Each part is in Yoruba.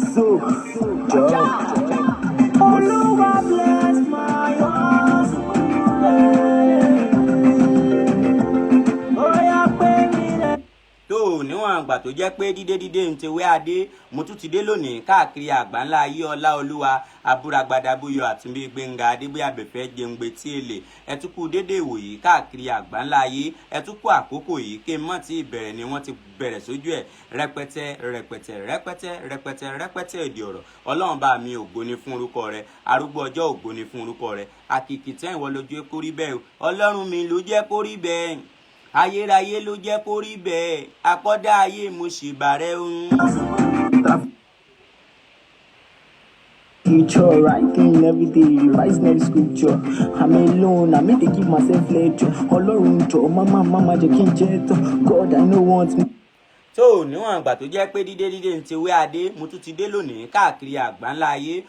So, jọ. Olúwa bless my hustle. Ó yá pé mi lẹ. Tó níwọ̀n àgbà tó jẹ́ pé dídé dídé ń tewé adé, mo tún ti dé lónìí káàkiri àgbáńlá ayé. Ọlá Olúwa abúragbada búyọ àtúnbí Gbẹ̀ngà Adébóyè Abẹ́fẹ́ jẹungbe tí èlé. Ẹ tún kú dédé ìwòyí káàkiri àgbáńlá ayé, ẹ tún kú àkókò yìí. Kí n mọ̀ tí ìbẹ̀rẹ̀ ni wọ́n ti bẹ̀rẹ̀ sójú ẹ̀ rẹpẹtẹ rẹpẹtẹ rẹpẹtẹ rẹpẹtẹ rẹpẹtẹ. Èdè ọ̀rọ̀ Ọlọ́run bá mi, ògo ni fún orúkọ rẹ. Arúgbó ọjọ́, ògo ni fún orúkọ rẹ. Àkìkì tẹ́ ìwọ lójú kó rí bẹ́ẹ̀ o. Ọlọ́run mi ló jẹ́ kó rí bẹ́ẹ̀, ayérayé ló jẹ́ kó rí bẹ́ẹ̀, akọ́dá ayé, mo ṣèbàrẹ̀ ń. Future writing every day, writing every scripture. I'm alone, I make dey give myself lecture. Ọlọ́run jọ, máma máma jẹ́ kí n jẹ́ tán. God, I no want me. Tó níwọ̀n àgbà tó jẹ́ pé dídé dídé ń ti wé adé, mo tún ti dé lónìí káàkiri àgbáńlá ayé.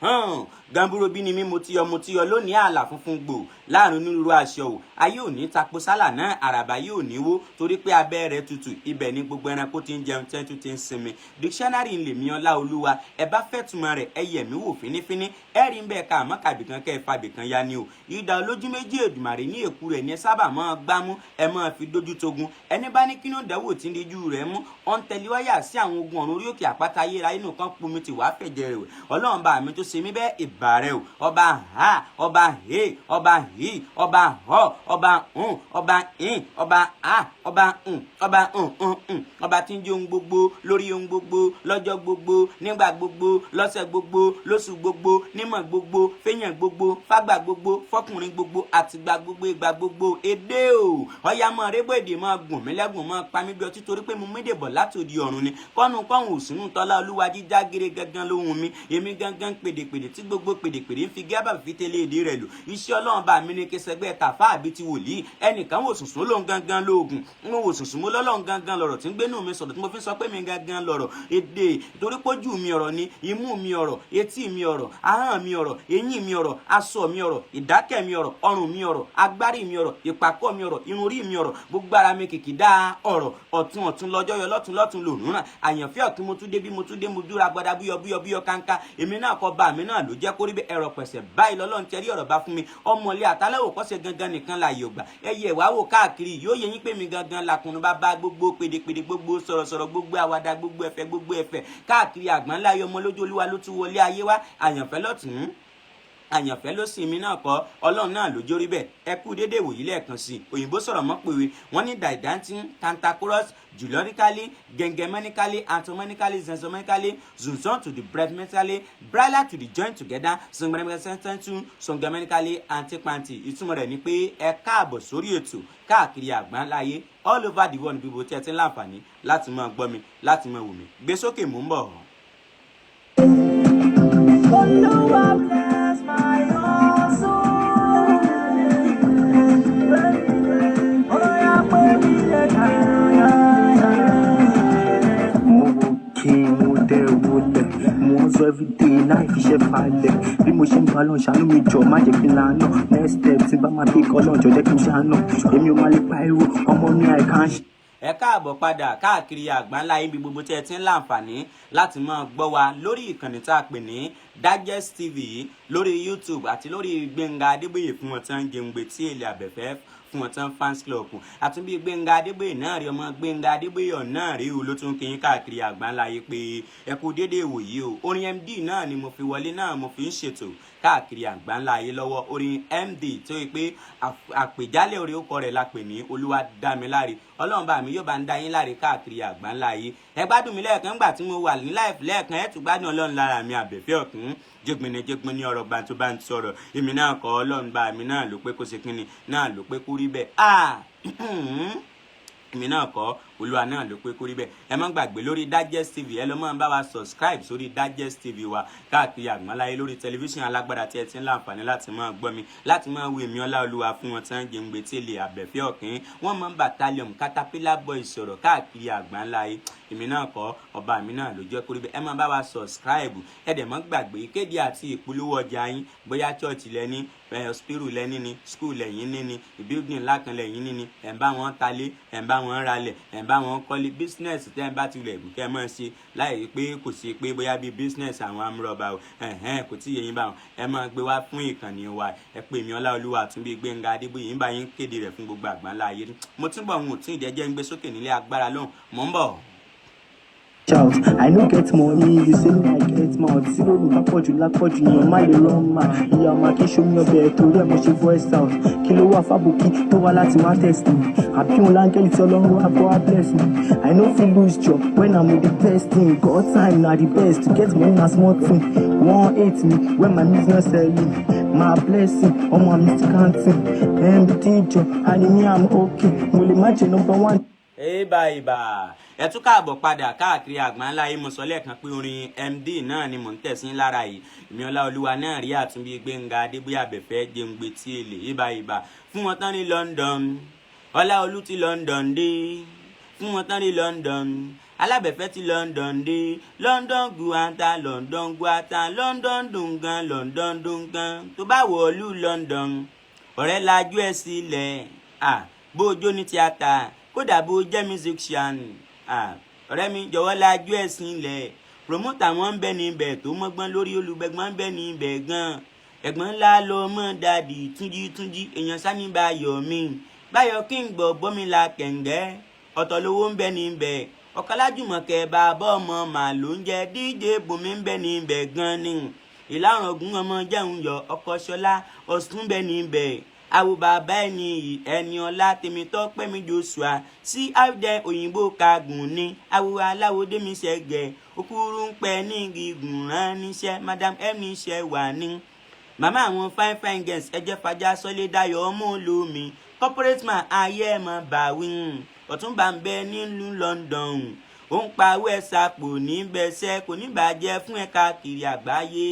Hàn gamburo bí ni mí, mo ti yọ, mo ti yọ lónìí. Àlà funfun gbò láàrin onírúurú aṣọ o. Ayé ò ní tapo sálà náà, àràbà yóò ní wó torí pé abẹ́ rẹ̀ tutù, ibẹ̀ ni gbogbo ẹranko ti ń jẹun tẹ́tù ti ń sinmi. Dictionary ń lè mi Ọlá Olúwa. Ẹ bá fẹ́ túmọ̀ rẹ̀, ẹ yẹ̀ mí wò fínífíní, ẹ rí ń bẹ́ẹ̀ ká àmọ́ kàbìkan kẹ́ ẹ fàbìkan ya ni o. Ìdá olójú méjì Èdùmàrè ní èkú rẹ̀ ní ẹ sábà máa gbámú, ẹ máa fi dójú togun. Ẹni bá ní kínú ìdánwò tí ń dijú rẹ̀ mú ọ̀n tẹ̀lé wáyà sí àwọn ogun ọ̀run orí òkè àpáta ayérayé nù kan pomi tì wá fẹ̀jẹ̀ rẹ̀ wẹ̀. Ọlọ́run bá mi tó ṣe mí bẹ́ẹ̀, ìbà rẹ̀ o. Ọba ha, ọba he, ọba hi, ọba họ, ọba hun, ọba hin, ọba a, ọba hun, ọba hun hun hun, ọba tí ń jẹ ohun gbogbo lórí ohun gbogbo, lọ́jọ́ gbogbo, nígbà gbogbo, lọ́sẹ̀ gbogbo, lóṣù gbogbo, nímọ̀ gbogbo, fẹ́yàn gbogbo, fágbà gbogbo, fọkùnrin gbogbo, àtìgbà gbogbo, ìgbà gbogbo. Èdè o, ọ̀yà mọ̀ rébò, èdè mọ̀ gùn mí lẹ́gùn, mọ̀ pa mí bí ọtí, torí pé mo médè bọ̀ látòdì ọ̀run ni. Kọ́nu kọ́hùn òsínú tọ́lá Olúwa jíjá gére gangan lóhùn mi. Èmi gangan pèdèpèdè tí gbogbo pèdèpèdè ń fi gẹ́bà fi tẹ́lẹ̀ èdè rẹ̀ lò. Iṣẹ́ Ọlọ́run bá mi ní kẹsẹ̀gbẹ́ tàfá àbí ti wòlíì. Ẹnìkan wò sùnsùn lóhun gangan lóògùn ń wò sùnsùn, mo lọ́lọ́run gangan lọ̀rọ̀ tí ń gbénú mi sọ̀rọ̀, tí mo fi sọ pé mi gangan lọ̀rọ̀ èdè, torí pójú mi ọ̀rọ̀ ni, imú mi ọ̀rọ̀, etí mi ọ̀rọ̀, ahọ́n mi ọ̀rọ̀, eyín mi ọ̀rọ̀, aṣọ mi ọ̀rọ̀, ìdákẹ́ mi ọ̀rọ̀, ọrùn mi ọ̀rọ̀, agbárí mi ọ̀rọ̀, ìpàkọ́ mi ọ̀rọ̀, irun orí mi ọ̀rọ̀, gbogbo ara mi kìkì dá ọ̀rọ̀. Ọ̀tún ọ̀tún lọ́jọ́ yọ, lọ́tún lọ́tún lòrùn ràn. Àyànfẹ́ ọ̀tún, mo tún dé bí mo tún dé, mo dúra gbọdá búyọ búyọ búyọ kánká. Èmi náà kọ bá mi náà ló jẹ́ kórí bí ẹ̀rọ pẹ̀sẹ̀ báyìí lọ́lọ́run tẹ́rí ọ̀rọ̀ bá fún mi. Ọmọlé àtàlẹ́wò kọ́sẹ̀ gangan nìkan láàyè ògbà ẹyẹ ìwà wò káàkiri yóò yẹ yín pé mi gangan làkùnrin bá bá gbogbo pèdèpèdè, gbogbo sọ̀rọ̀sọ̀rọ̀, gbogbo àwàdà, gbogbo ẹ̀fẹ̀, gbogbo ẹ̀fẹ̀ káàkiri àgbọ̀nlá ayé. Ọmọ lójú Olúwa ló tún wọlé ayé wá. Àyànfẹ́ lọ́tún, àyànfẹ́ ló sì mí náà kọ́, Ọlọ́run náà ló jórí bẹ́ẹ̀. Ẹ kú déédéé wòyí lẹ́ẹ̀kan sí i. Òyìnbó sọ̀rọ̀ mọ́ pèwé wọ́n ní daidantin tantacurus julorically gengemenically antomenically zenzomenically zunzon to the breathmenically brala to the join together songemenically songemenically antipanti. Ìtumọ̀ rẹ̀ ni pé ẹ káàbọ̀ sórí ètò káàkiri àgbáńláyé, all over the world, níbi tí ẹ ti ń láǹfààní láti máa gbọ́ mi, láti máa wò mí. Gbé sókè, mò ń bọ̀. Olúwa bless my hustle. Ó yá pé mi lè Mo wò kí mo dẹ̀ wọlé, mo ń sọ everyday láì fi ṣe falẹ̀. Bí mo ṣe ń bá lọ́n ṣàánú mi jọ, má jẹ́ kí n lànà. Next step tí bá máa take, Ọlọ́run jọ jẹ́ kí n ṣàánú. Èmi ò máa lè pariwo ọmọ mi àìkàn. Ẹ káàbọ̀ padà káàkiri àgbáńlá ibi gbogbo tí ẹ ti ń láǹfààní láti máa gbọ́ wa lórí ìkànnì tá a pè ní Digest TV yìí lórí YouTube àti lórí Gbẹ̀ngà Adébóyè fún wọn tán jẹun tí èlé àbẹ̀fẹ́ fún wọn tán fans club àtúnbí Gbẹ̀ngà Adébóyè náà rí. Ọmọ Gbẹ̀ngà Adébóyè náà rí o, ló tún kí yín káàkiri àgbáńlá yìí pé ẹ kú déédéé wòyí o. Orin MD náà ni mo fi wọlé náà, mo fi ń ṣètò káàkiri àgbáńlá ayé lọ́wọ́. Orin MD tó yẹ pé àpèjálẹ̀ orin ó kọ rẹ̀ la pè ní Olúwa dá mi láre. Ọlọ́run bá mi yóò bá ń dá yín láre káàkiri àgbáńlá ayé. Ẹ gbádùn mi lẹ́ẹ̀kan ńgbà tí mo wà ní live lẹ́ẹ̀kan, ẹ tún gbádùn Ọlọ́run lára mi. Àbẹ̀fẹ́ ọ̀kún jẹ́gbìnì jẹ́gbìnì ọ̀rọ̀ bàǹtúbàǹtú sọ̀rọ̀. Èmi náà kọ́, Ọlọ́run bá mi náà ló pé kó ṣe kínni náà ló pé kó rí bẹ́ẹ̀. Ah, èmi náà kọ́, Olúwa náà ló pé kó rí bẹ́ẹ̀. Ẹ má gbàgbé lórí Digest TV, ẹ lọ máa bá wa subscribe sórí Digest TV wa káàkiri àgbáńláyé, lórí tẹlifíṣàn alágbára tí ẹ ti ń láǹfààní láti máa gbọ́ mi, láti máa wo èmi Ọlá Olúwa fún wọn tán jẹun tí lè àbẹ̀fẹ́ ọ̀kín wọ́n máa ń battalion caterpillar boys sọ̀rọ̀ káàkiri àgbáńláyé. Èmi náà kọ́, ọba mi náà ló jẹ́ kó rí bẹ́ẹ̀. Ẹ máa bá wa subscribe. Ẹ dẹ̀ má gbàgbé ìkéde àti ìpolówó ọjà yín, bóyá church lẹ́ní, hospital lẹ́ní ni, school lẹ́yìn ní ni, building ńlá kan lẹ́yìn ní ni, ẹ̀ ń bá wọn talé, ẹ̀ ń bá wọn ralẹ̀, ẹ̀ ń bá wọn kọ́lé, business tẹ́ ẹ bá ti lẹ̀ kẹ́ ẹ máa ṣe láì pé kò sí pé bóyá bíi business àwọn amúrọ̀bà o, ẹ̀hẹ́n, kò tí ì yé yín báwọn. Ẹ máa gbé wá fún ìkànnì wa. Ẹ pè mí, Ọláolúwa Àtúnbí Gbẹ̀ngà Adébóyè, ń bá yín kéde rẹ̀ fún gbogbo àgbáńlá ayé. Mo túnbọ̀ ń tún ìdẹ́jẹ́ ń gbé sókè nílé agbára lóhùn. Mò ń bọ̀. Shout, I no get money, you say me I get mouth. Tí lóògùn bá pọ̀jù lápọ̀jù, èèyàn má lè rán mà. Ìyá ọmọ kí ṣomi ọbẹ̀ torí ẹ̀ mo ṣe voice out. Kí ló wà fábùkì tó wá láti wá test me? Àbí òun láńgẹ́lì tí Ọlọ́run wá bọ́ wá bless me? I no fit lose job when I'm with the best team. God time na the best, to get money na small thing. Wọ́n hate me when my business selling. My blessing, ọmọ mi still counting. MD jọ, and me, I'm okay. Mo lè má jẹ number one. Ìbà ìbà, ẹ tún káàbọ̀ padà káàkiri àgbáńlá yìí. Mo sọ lẹ́ẹ̀kan pé orin MD náà ni mò ń tẹ̀sí lára yìí. Èmi Ọláolúwa náà rí, Àtúnbí Gbẹ̀ngà Adébóyè Àbẹ̀fẹ́ jẹ̀ǹgbẹ̀ tí èlé. Ìbà ìbà fún wọn tán ní London, Ọláolú ti London dé fún wọn tán ní London, Alábẹ̀fẹ́ ti London dé. London guanta, London guata, London dungan, London dungan. Tó bá wọ̀ọ́lù London, ọ̀rẹ́ lajú ẹ̀ sílẹ̀. Ah, bó o jó ní tíátà, kódà bó o jẹ́ musician, ah, ọ̀rẹ́ mi, jọ̀wọ́ lajú ẹ̀ sílẹ̀. Promoter wọn ń bẹ níbẹ̀ tó mọ́gbọ́n lórí, olùgbẹ̀gbọ́n ń bẹ níbẹ̀ gan. Ẹ̀gbọ́n ńlá lọ mọ́ daddy Túnjí. Túnjí èèyàn sani Báyọ̀ mi, Báyọ̀ kí n gbọ́ bọ́mìlà kẹ̀ǹgẹ́. Ọ̀tọ̀ lówó ń bẹ níbẹ̀. Ọ̀kọ́lájùmọ̀kẹ́ bàbá ọmọ mà ló ń jẹ́. DJ Bùnmi ń bẹ níbẹ̀ gan ni. Ìlànà ògùn ọmọ jẹun yọ ọkọ Ṣọlá Ọ̀sùn bẹ níbẹ̀. Àwò bàbá ẹni yìí, ẹni ọlá Tèmítọ́pẹ́mi Joshua sí àwùjẹ òyìnbó kagùn ní àwò aláwo démiṣẹ́gẹ̀ òkúrú ń pẹ́ ní gígùn rán níṣẹ́. Madam M níṣẹ́ wà ní màmá àwọn fine fine girls. Ẹjẹ́ fàjà sọlé dayọ̀ ọmọ olómi corporate man ayé ẹ̀ mọ̀ báwí. Ọ̀túnba ń bẹ nílùú London, ó ń pawó ẹ̀ sàpò níbẹ̀ṣẹ́, kò ní bàjẹ́ fún ẹ̀ka kiri àgbáyé.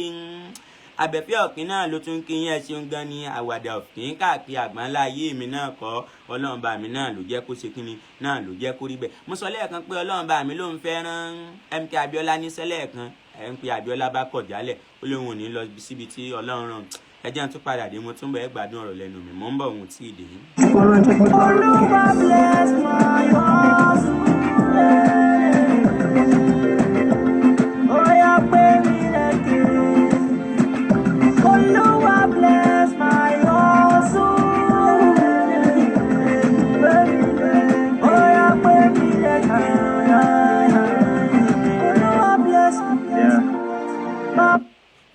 Abẹ́fẹ́ Ọ̀kín náà ló tún kí yín. Ẹ ṣeun gan ni. Àwàdà ọ̀kín káàkiri àgbáńlá ayé mi náà kọ́, Ọlọ́run bá mi náà ló jẹ́ kó ṣe kínni náà ló jẹ́ kó rí bẹ́ẹ̀. Mo sọ lẹ́ẹ̀kan pé Ọlọ́run bá mi ló ń fẹ́ràn MK Abiola níṣẹ́ lẹ́ẹ̀kan. MK Abiola bá kọ̀ jálẹ̀, ó lóun ò ní lọ síbi tí Ọlọ́run ràn. Ẹ jẹ́ n tún padà dé, mo tún bẹ̀ ẹ́ gbádùn ọ̀rọ̀ lẹ́nu mi. Mò ń bọ̀, òun tí ì dé. Olúwa bless my hustle. Oya pé mi lẹ́kẹ̀. Olúwa bless my hustle. Oya pé mi lẹ́kẹ̀. Olúwa bless my.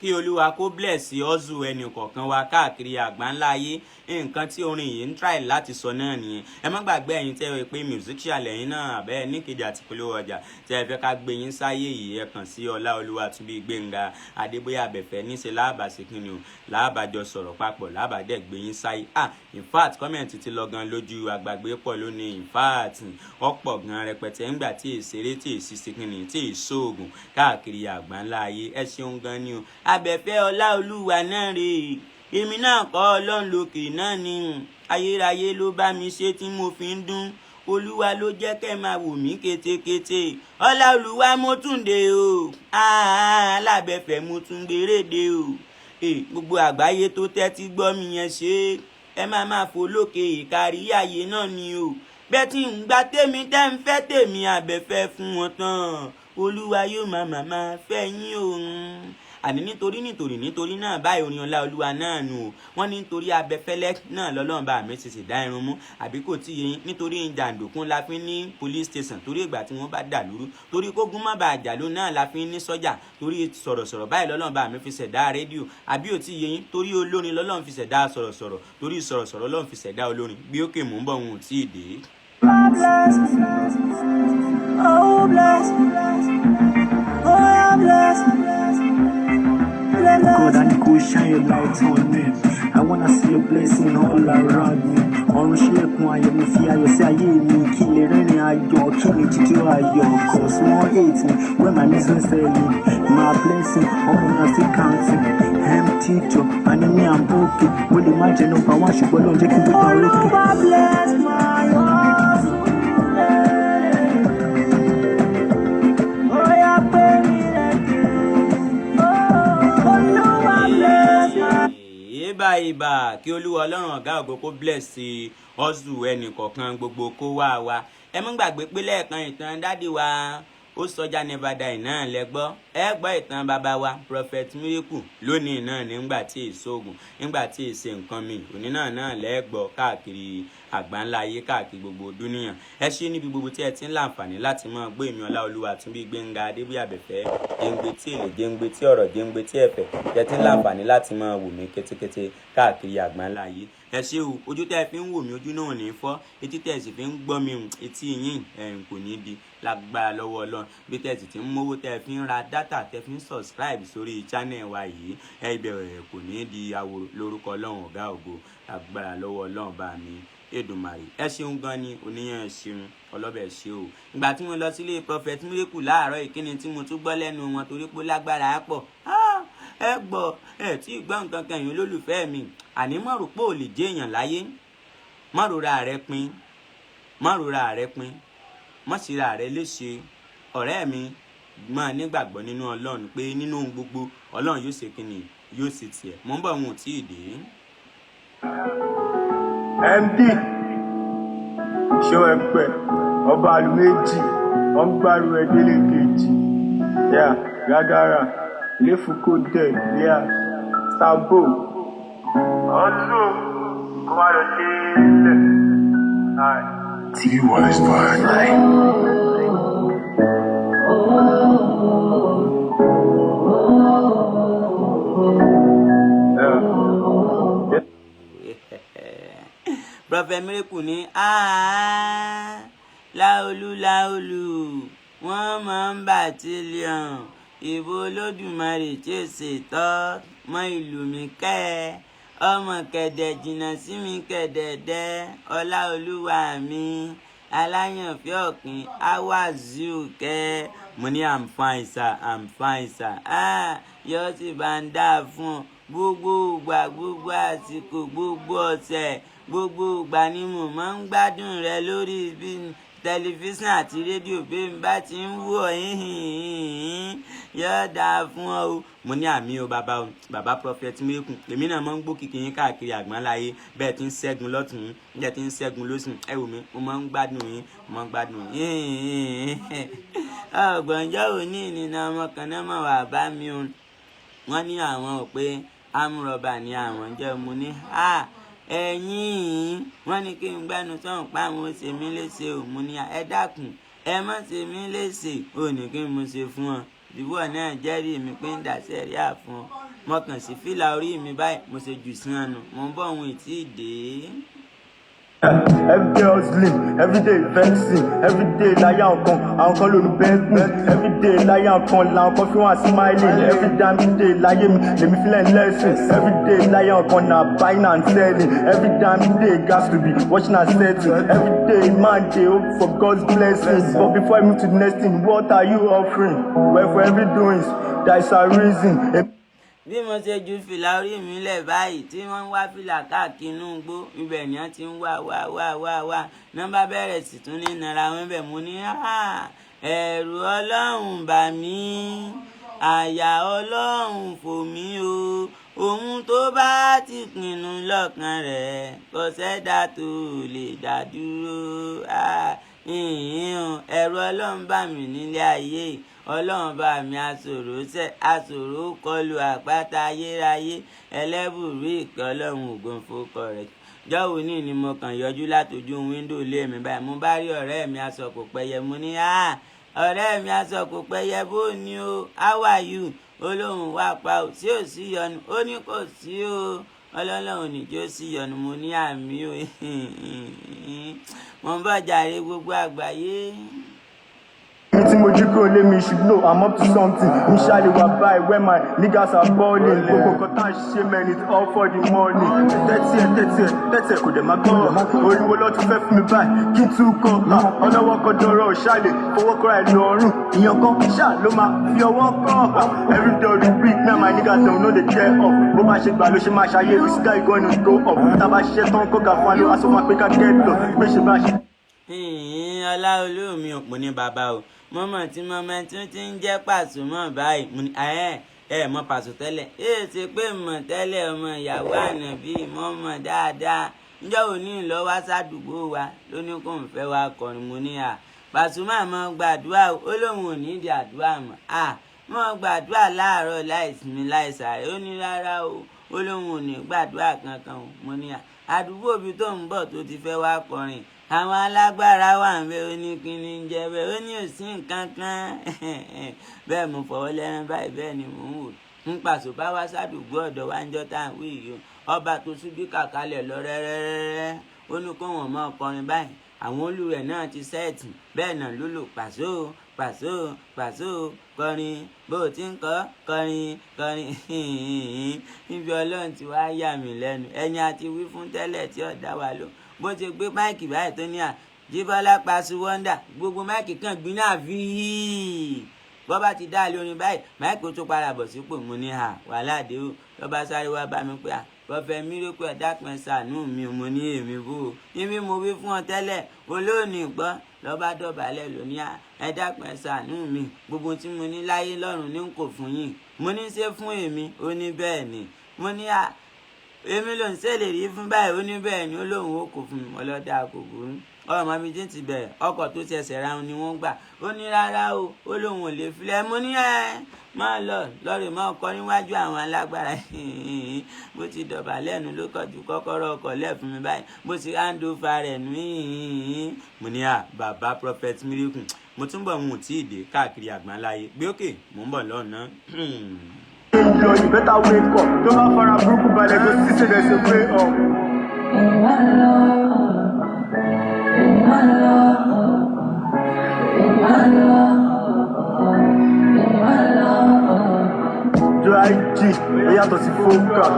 Kí Olúwa kó bless hustle ẹnì kọ̀ọ̀kan wa káàkiri àgbáńlá ayé. Nǹkan tí orin yìí ń try láti sọ náà nìyẹn. Ẹ má gbàgbé, ẹ̀yin tẹ́ ẹ pé musician lẹ́yìn náà, àbẹ́ níkejì àti polówó ọjà tẹ́ ẹ fẹ́ ká gbé yín sáyé yìí, ẹ kàn sí Ọláolúwa Túnbí Gbénga Adébóyè Àbẹ̀fẹ́. Níṣẹ́ láàbà ṣe kí ni o, láàbàjọ sọ̀rọ̀ papọ̀, láàbàdẹ̀ gbé yín sáyé. Ah, in fact, comment ti lọ gan lójú àgbàgbé pọ̀ lónìí. In fact, ọ̀pọ̀ gan rẹpẹtẹ ńgbà tí èsèré tí èsì ṣe kí ni tí èsóògùn káàkiri àgbáńlá ayé. Ẹ ṣeun gan ni o. Abẹ́fẹ́ Ọláolúwa náà rèé. Èmi náà kọ́, Ọlọ́run lókè náà ni. Ayérayé ló bá mi ṣe tí mo fi ń dún. Olúwa ló jẹ́ kẹ́ máa wò mí kétékété. Ọláolúwa, mo tún dé o. Alábẹ́fẹ́, mo tún gbèrèdè o. Gbogbo àgbáyé tó tẹ́tí gbọ́ mi yẹn, ṣe ẹ máa máa fò lókè ìkárí ayé náà ni o. Bẹ́ẹ̀ tí ń gba tèmi tẹ́ ń fẹ́ tèmi Àbẹ̀fẹ́ fún wọn tán, Olúwa yóò máa fẹ́ yín o. Àní nítorí nítorí nítorí náà báyìí, orin Ọlá Olúwa náà nù o. Wọ́n ní nítorí abẹfẹ́lẹ́ náà lọ́lọ́run bá mi ṣèṣì dá irun mú, àbí kò tí yẹn? Nítorí jàǹdùkú la fi ní police station, torí ìgbà tí wọ́n bá dà lúrú, torí kógun má bàa jàlú náà la fi ní sọ́jà. Torí sọ̀rọ̀sọ̀rọ̀ báyìí lọ́lọ́run bá mi fi ṣẹ̀dá rédíò, àbí ò tí yẹn? Torí olórin lọ́lọ́run fi ṣẹ̀dá sọ̀rọ̀sọ̀rọ̀, torí sọ̀rọ̀sọ̀rọ̀ lọ́lọ́run fi ṣẹ̀dá olórin. Bí ókè, mò ń bọ̀, wọn ò tí ì dé. Bless, oh bless, oh yeah, bless, bless. God, I need to shine your light on me. I wanna see your blessing all around me. Ọ̀run ṣílẹ̀kùn ayọ̀ mi, fi ayọ̀ sí ayé mi. Kí lè rẹ́rìn ayọ̀, kí lè jíjó ayọ̀. 'Cause wọ́n hate me when my business selling. My blessing, ọmọ mi, I'm still counting. Empty job, and me, I'm okay. Mo lè má jẹ number one, ṣùgbọ́n ló ń jẹ́ kí n gbé ta orókè. Olúwa bless my hustle. Oya pé mi lẹ́kẹ̀. Olúwa bless my. Ìbà ìbà, kí Olúwa Ọlọ́run ọ̀gá ògo kó bless hustle ẹnì kọ̀ọ̀kan gbogbo kó wá wa. Ẹ mú gbàgbé pé lẹ́ẹ̀kan, ìtàn daddy wa ó sọjá never die náà lẹ gbọ́. Ẹ gbọ́ ìtàn bàbá wa Prophet Miracle lónìí náà, nígbà tí èso oògùn, nígbà tí èsè nǹkan mi òní náà lẹ́gbọ́ káàkiri àgbáńlá ayé, káàkiri gbogbo dúníyàn. Ẹ ṣé níbi gbogbo tí ẹ ti ń láǹfààní láti máa gbọ́ èmi, Ọláolúwa Túnbí Gbénga Adébóyè Àbẹ̀fẹ́, géńgbé tí èlé, géńgbé tí ọ̀rọ̀, géńgbé tí ẹ̀fẹ̀. Ẹ ti ń láǹfààní láti máa wò mí kétékété káàkiri àgbáńlá ayé, ẹ ṣé o. Ojú tẹ́ ẹ fi ń wò mí, ojú náà ò ní fọ́. Etí tẹ́ ẹ sì fi ń gbọ́ mi, etí yín ẹ̀yìn kò ní di lágbára lọ́wọ́ Ọlọ́run. Bí tẹ́ ẹ sì ti ń mówó tẹ́ ẹ fi ń ra data, tẹ́ fi ń subscribe sórí channel wa yìí, ẹ ibẹ̀ kò ní di àwòrán lórúkọ Ọlọ́run ọ̀gá ògo, lágbára lọ́wọ́ Ọlọ́run bá mi Èdùmàrè. Ẹ ṣeun gan ni. Oníyàn, ẹ ṣeun. Ọlọ́bẹ̀ ṣe o. Ìgbà tí mo lọ sílé Prophet Miracle láàárọ̀, ìkíni tí mo tún gbọ́ lẹ́nu wọn, torí pé lágbára pọ̀. Ẹ gbọ́, ẹ tí ì gbọ́ nǹkan kan yìí, olólùfẹ́ mi. Àní má rò pé ò lè jẹ́ èèyàn láyé. Má rora rẹ pin, má rora rẹ pin, má ṣera rẹ léṣe. Ọ̀rẹ́ mi, máa nígbàgbọ́ nínú Ọlọ́run pé nínú ohun gbogbo, Ọlọ́run yóò ṣe kíni, yóò ṣe tiẹ̀. Mò ń bọ̀, wọn ò tí ì dé. MD ṣó ẹpẹ ọba àlù méjì wọn gbárù ẹ délé kejì yà gàgàrà lẹfùkọdẹ yà sábò. Ọdún kó má lọ lélẹ̀. T-Wise Vibe. Yeah. Prophet Miracle ní "Ah, láolú láolú, wọ́n máa ń bàtílíọ̀n ìbò Olódùmarè tí ó ṣètọ́ mọ́ ìlú mi kẹ́ ẹ, ọmọ kẹ̀dẹ̀ jìnnà sí mi kẹ̀dẹ̀dẹ̀, ọlá olúwa mi aláyànfẹ́ ọ̀kìn awazu kẹ́." Mo ní, "I'm fine, sir, I'm fine, sir." Ah, yóò sì bá ń dà fún ọ. Gbogbo ìgbà, gbogbo àsìkò, gbogbo ọ̀sẹ̀, gbogbo ìgbà ni mo máa ń gbádùn rẹ lórí bí tẹlifíṣàn àti rédíò. Bí n bá ti ń wò yín, yóò dáa fún ọ o. Mo ní, "Àmín o, bàbá o, bàbá Prophet Miracle. Èmi náà máa ń gbọ́ kìkì yín káàkiri àgbáńláyé, bẹ́ẹ̀ tí ń ṣẹ́gun lọ́tún, bẹ́ẹ̀ tí ń ṣẹ́gun lósùn. Ẹ wò mí, mo máa ń gbádùn yín, mo máa ń gbádùn yín." Ọgbọ̀njọ́ òní ìnìnà ọmọ kan náà mọ̀ wá bá mi o. Wọ́n ní àwọn ò pé amúrọ̀bà ni àwọn jẹ́. Mo ní, "Ha, ẹ̀yìn." Wọ́n ní kí n gbẹ́nu sọ̀hún pa àwọn ó ṣe mí léṣe o. Mo ní, "Ẹ dákun, ẹ má ṣe mí léṣe o." Ní kí n mo ṣe fún ọ ìwọ náà, jẹ́rìí mi pé ń dà sẹ́ríà fún ọ. Mo kàn sí fìlà orí mi báyìí, mo ṣe jù sí ọ̀nà. Mo ń bọ̀, ohun ìtì dé. Everyday hustling, everyday vexing, everyday láyé àwọn kan, àwọn kan lónìí bẹ́ẹ̀kùn. Everyday láyé àwọn kan, làwọn kan fi wọ́n smiling. Every damn day láyé mi, lèmi fi learn lesson. Everyday láyé àwọn kan na buying and selling. Every damn day gas to be watching and setting. Everyday man dey hope for God's blessings. But before I move to the next thing, what are you offering? Well, for every doings, there is a reason. Bí mo ṣe ju fìlà orí mi lẹ̀ báyìí tí wọ́n ń wá fìlà káàkiri inú igbó, ibẹ̀ ni wọ́n ti ń wá wá wá wá wá. Nọ́mbà bẹ̀rẹ̀ sì tún ní nara wọn bẹ̀. Mo ní, "Ẹ̀rù Ọlọ́run bà mí, àyà Ọlọ́run fò mí o. Ohun tó bá ti pinnu lọ́kàn rẹ̀, kò sẹ́dá tó lè dá dúró." Ẹ̀rù Ọlọ́run bà mí nílé ayé. Ọlọ́run bá mi aṣòro ṣẹ́, aṣòro kọlu àpáta ayérayé, ẹlẹ́bùrú ìkẹ́ Ọlọ́run, ògo fòkọ rẹ̀. Jọ́wọ́ ní ni mo kàn yọjú látọjú window ilé mi báyìí, mo bá rí ọ̀rẹ́ mi aṣọ kò pẹ́yẹ. Mo ní, "Ah, ọ̀rẹ́ mi aṣọ kò pẹ́yẹ, bó ni o? How are you?" Ó lóun wá pa ò sí, ò sí yọnu. Ó ní kò sí o, Ọlọ́run níjó sí yọnu. Mo ní, "Àmín o." Mo ń bọ̀ jàre, gbogbo àgbáyé. Mi tí mo jí kúrò lé mi should know I'm up to something. Mi ṣáàlì wà báyìí where my niggas are balling. Gbogbo nǹkan tá à ń ṣe, man, it's all for the money. Tẹ́tí ẹ̀, tẹ́tí ẹ̀, tẹ́tí ẹ̀, kò dẹ̀ máa gbọ́. Oríwo ló tún fẹ́ fún mi báyìí kí n tún kọ́. Ọlọ́wọ́ kan dọ̀rọ̀ ṣáàlì fowó kọ́ra ẹ̀ lọ́rùn. Ìyàn kan ṣáà ló máa fi ọwọ́ kọ́. Every day of the week, me and my niggas dem no dey tear up. Bó bá ṣe gbà ló ṣe máa ṣayé, we sky gonna go up. Tá a bá ṣiṣẹ́ tán, kó ga fún wa ló aṣọ máa pé ká get lost. Pé ṣe bá ṣe. Ọláolú mi ò pọ̀ ní bàbá o. Mo mọ̀ tí mo mọ̀ tún ti ń jẹ́ Pàṣùmọ̀ báyìí. Mo ní, ẹ ẹ mọ Pàṣù tẹ́lẹ̀? Èè ṣe pé mọ̀ tẹ́lẹ̀, ọmọ ìyàwó ànàbí, mo mọ̀ dáadáa. Ǹjọ́ òní lọ wá sádùúgbò wa ló ní kó ń fẹ́ wá kọrin. Mo ní à, Pasuma mọ́ gbàdúrà, ó lóun ò ní ìdí àdúrà mọ́. À mọ́ gbàdúrà láàárọ̀ láìsinmi láìsàárẹ̀. Ó ní rárá o, ó lóun ò ní gbàdúrà kankan o. Mo ní à, àdúgbò ibi tó ń bọ̀ tó ti fẹ́ wá kọrin, àwọn alágbára wà ń bẹ. Ó ní kíni ń jẹ bẹ́ẹ̀? Ó ní ò sí nǹkan kan bẹ́ẹ̀. Mo fọwọ́ lẹ́rán báyìí, bẹ́ẹ̀ ni mò ń wò ń pàṣẹ bá wá sádùúgbò ọ̀dọ̀ wa ń jọ́ tá à ń wí yìí o. Ọba tó ṣubí kàkálẹ̀ lọ rẹ́rẹ́rẹ́rẹ́, ó ní kó wọ́n máa kọrin báyìí. Àwọn olú rẹ̀ náà ti set bẹ́ẹ̀ náà ló lò pàṣọ pàṣọ pàṣọ, kọrin bó o ti ń kọ́, kọrin kọrin. Níbi Ọlọ́run ti wá yà mí lẹ́nu, ẹni àti wí fún tẹ́lẹ̀ tí ó dá wa ló bó ti gbé mic báyìí tó ní à Jíbọ́lá Pasu Wonder, gbogbo mic kan gbiná fíì. Bọ́ bá ti dá lórin báyìí, mic tó padà bọ̀ sípò. Mo ní à, wàhálà dé o. Lọ́ba sáré wá bá mi pé à, Prophet Miracle, ẹ dákun, ẹ ṣàánú mi. Mo ní èmi bò ó, níbi mo wí fún ọ tẹ́lẹ̀ olóòní gbọ́. Lọ́ba dọ̀bálẹ̀ lóní à, ẹ dákun, ẹ ṣàánú mi, gbogbo tí mo ní láyé lọ́run ní kò fún yín. Mo ní ṣe fún èmi? Ó ní bẹ́ẹ̀ ni. Mo ní à, èmi ló ń ṣèlérí fún báyìí? Ó ní bẹ́ẹ̀ ni. Ó lóun ó kò fún mi. Ọlọ́dà kò burú, ọmọ mi tí ń ti bẹ̀rẹ̀ ọkọ̀ tó ṣẹ̀ṣẹ̀ ra ni wọ́n gbà. Ó ní rárá o, ó lóun ò lè filẹ̀. Mo ní ẹ máa lọ lọ́rẹ̀, máa kọ́ níwájú àwọn alágbára. Bó ti dọ̀bálẹ̀ nu ló kọjú kọ́kọ́rọ́ ọkọ̀ lẹ̀ fún mi báyìí, bó ti hand over rẹ̀ nù. Mo ní à, bàbá Prophet Miracle, mo túnbọ̀ ń tí ì dé káàkiri àgbáńláyé gbé òkè, mò ń bọ̀ lọ́nà. Lọ, you better wake up. Tó bá fara burúkú balẹ̀, go see say there's a way up. In my love, in my love, in my love, in my love. Dry G, ó yàtọ̀ sí focus.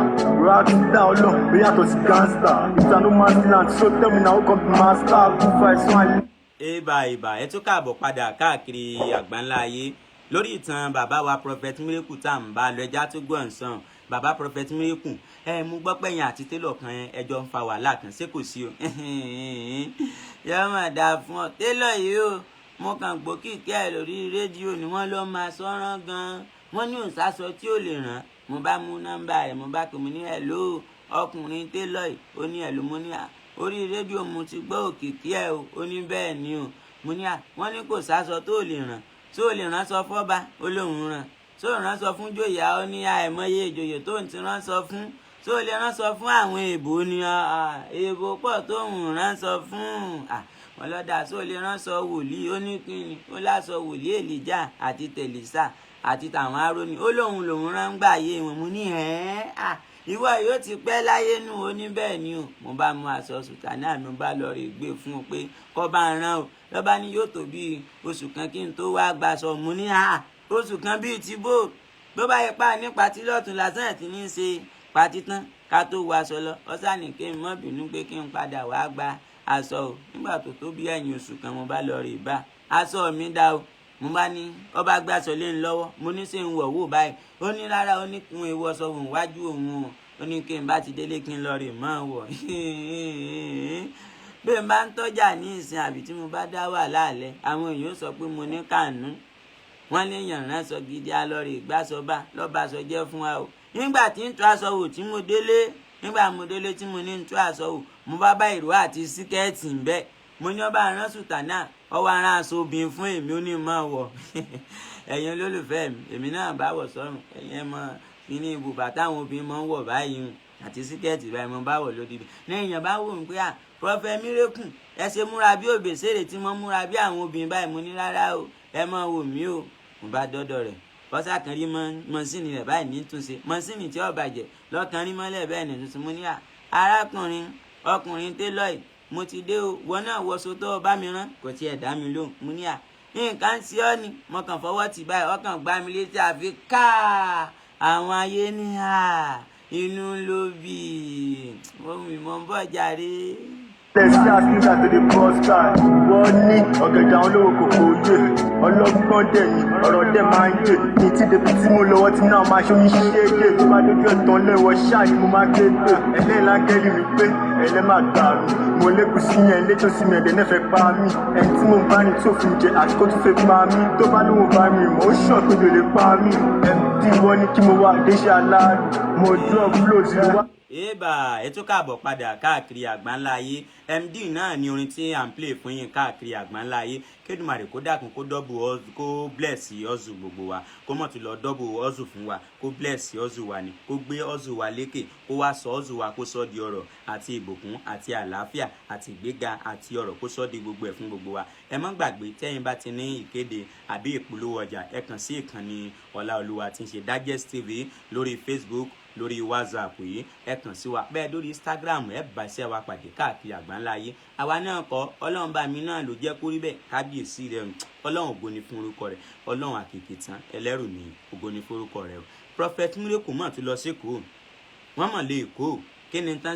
Rockstar ọlọ́, ó yàtọ̀ sí gangster. It's a no man's land, so tell me now who come be master. Kú fa ẹ̀sùn àlè. Ìbà ìbà, ẹ tún káàbọ̀ padà káàkiri àgbáńlá ayé lórí ìtàn bàbá wa Prophet Miracle tá à ń bá lọ. Ẹja tó gbọ́ ǹsàn bàbá Prophet Miracle. Ẹ mú gbọ́ pẹ̀yìn àti télọ̀ kan ẹjọ́ ń fa wàhálà kan, ṣé kò sí o? Yóò mà dáa fún ọ, télọ̀ yìí o. Mo kàn gbókìkí ẹ lórí rédíò ni, wọ́n ló máa sọ̀rọ̀ gan-an, wọ́n ní òǹsàsọ tí ò lè ràn. Mo bá mú nọ́mbà rẹ̀, mo bá pè, mo ní hello, ọkùnrin télọ̀ yìí. Ó ní hello. Mo ní à, orí rédíò mo ti gbọ́ òkìkí ẹ o. Ó ní bẹ́ẹ̀ ni o. Mo ní à, wọ́n ní kò sásọ tó lè ràn, tó lè ránṣọ fọ́ba. Ó lóun ràn tó ránṣọ fún jòyà. Ó ní àìmọye ìjòyè tó ń ti ránṣọ fún. Tó lè ránṣọ fún àwọn èèbò ni, èèbò pọ̀ tó ń ránṣọ fún wọn lọ́dà. Tó lè ránṣọ wòlíì? Ó ní kíni? Ó láṣọ wòlíì Èlíjà àti tẹ̀lísà àti tàwọn aróní, ó lóun lòun rán gbà yé wọn. Mo ní ẹ̀ ìwọ yóò ti pẹ́ láyé nù. Ó ní bẹ́ẹ̀ ni o. Mo bá mú aṣọ sùtánà mi, bá lọ rè gbé fún un pé kọ́ bá ń rán o. Lọ́ba ní yóò tó bíi oṣù kan kí n tó wá gbaṣọ. Mo ní à, oṣù kan bíi ti bó? Bó bá yẹ pa ní patí lọ́tún lásán ẹ̀ tí ní í ṣe patí tán ká tó wọ aṣọ lọ. Ọ̀sán kí n mọ́ bínú pé kí n padà wá gba aṣọ o. Nígbà tó tó bí ẹ̀yìn oṣù kan, mo bá lọ rè bá, aṣọ mi dá o. Mo bá ní ọba gbé aṣọ lé ń lọ́wọ́. Mo ní ṣe ń wọ̀ wò báyìí? Ó ní rárá, ó ní kí n wọ aṣọ òun wájú òun o. Ó ní kí n bá ti délé kí n lọ rè mọ́ wọ̀. Bí n bá ń tọ́jà ní ìsìn àbí tí mo bá dá wà láàlẹ́, àwọn èèyàn sọ pé mo ní kànú. Wọ́n lè yàn ránṣọ gidi alọ́rẹ̀ ìgbàsọba lọ́ba aṣọ jẹ́ fún wa o. Nígbà tí ń tó aṣọ wò tí mo délé, nígbà mo délé tí mo ní ń tó aṣọ wò, mo bá bá ìró àti skirt ń bẹ́. Mo ní ọba arán sùtánà, ọwọ́ arán aṣọ obìnrin fún èmi. Ó ní mọ́ wọ̀. Ẹ̀yin olólùfẹ́ mi, èmi náà bá wọ̀ sọ́run. Ẹ̀yin ẹ̀ mọ́ kíní ibùbà táwọn obìnrin máa ń wọ̀ báyìí àti skirt báyìí, mo bá wọ̀ lódìdí ní. Èèyàn bá wò ó pé à, Prophet Miracle, ẹ ṣe múra bí òbèsèrè tí wọ́n múra bí àwọn obìnrin báyìí. Mo ní rárá o, ẹ máa wò mí o. Mo bá dọ́dọ̀ rẹ̀, bọ́sà kan rí mọ́sìnì rẹ̀ báyìí ní túnṣe, mọ́sìnì tí ó bàjẹ́ lọ́kàn rí mọ́lẹ̀ bẹ́ẹ̀ ní tuntun. Mo ní à, arákùnrin ọkùnrin télọ̀ yìí, mo ti dé o. Wọn náà wọṣọ tó o bá mi rán. Kò tiẹ̀ dá mi lóhùn. Mo ní à, nǹkan ń ṣe ọ́ ni. Mo kàn fọwọ́ tì báyìí, ọkàn gbá mi létí, àfi káà. Àwọn ayé ní à, inú ló bì í mo mọ̀ ń bọ̀ jàre. Let's just niggas to the bus card. Wọ́n ní ọ̀gẹ̀dẹ̀ àwọn olówó kòkó yé. Ọlọ́gbọ́n dẹ̀ ni ọ̀rọ̀ dẹ̀ máa ń yé. Ní tí débi tí mo lọ́wọ́ tí náà máa ṣe omi ṣége. Tó bá dójú ẹ̀tàn lẹ́wọ̀ ṣáà ni mo máa ké pè. Ẹlẹ́lángẹ́lì mi pé ẹlẹ́ máa gbà mí. Mo lékun sí yẹn létò sí mi, ẹ̀dẹ̀ náà fẹ́ pa mí. Ẹni tí mo bá ní tó fi jẹ àti kó tún fẹ́ pa mí. Tó bá lóun bá mi mọ̀, ó ṣàn pé mi ò lè pa mí. MD wọ́n ní kí mo wá déṣe aláàlú. Mo drop flow zero one. Ébà, ẹ tún káàbọ̀ padà káàkiri àgbáńlá ayé. MD náà ni orin tí à ń play fún yín káàkiri àgbáńlá ayé. Kédùmarè kó dákun, kó double, kó bless hustle gbogbo wa, kó mọ̀ tún lọ double hustle fún wa, kó bless hustle wa ni, kó gbé hustle wa lékè, kó wá sọ hustle wa, kó sọ di ọrọ̀ àti ìbùkún àti àlàáfíà àti ìgbéga àti ọrọ̀, kó sọ di gbogbo ẹ̀ fún gbogbo wa. Ẹ má gbàgbé, tẹ́yin bá ti ní ìkéde àbí ìpolówó ọjà, ẹ kàn sí ìkànnì Ọláolúwa tí ń ṣe Digest TV lórí Facebook, lórí WhatsApp yìí, ẹ kàn sí wa bẹ́ẹ̀, lórí Instagram, ẹ bá iṣẹ́ wa pàdé káàkiri àgbáńlá ayé. Àwa náà kọ́, Ọlọ́run bá mi náà ló jẹ́ kó rí bẹ́ẹ̀. Kábíyèsí rẹ̀, Ọlọ́run, ògo ni fún orúkọ rẹ̀. Ọlọ́run àkìkì tán ẹlẹ́rù ní, ògo ni fún orúkọ rẹ̀ o. Prophet Miracle mọ̀ tún lọ sí Èkó, wọ́n mọ̀ lé Èkó. Kí ni tán?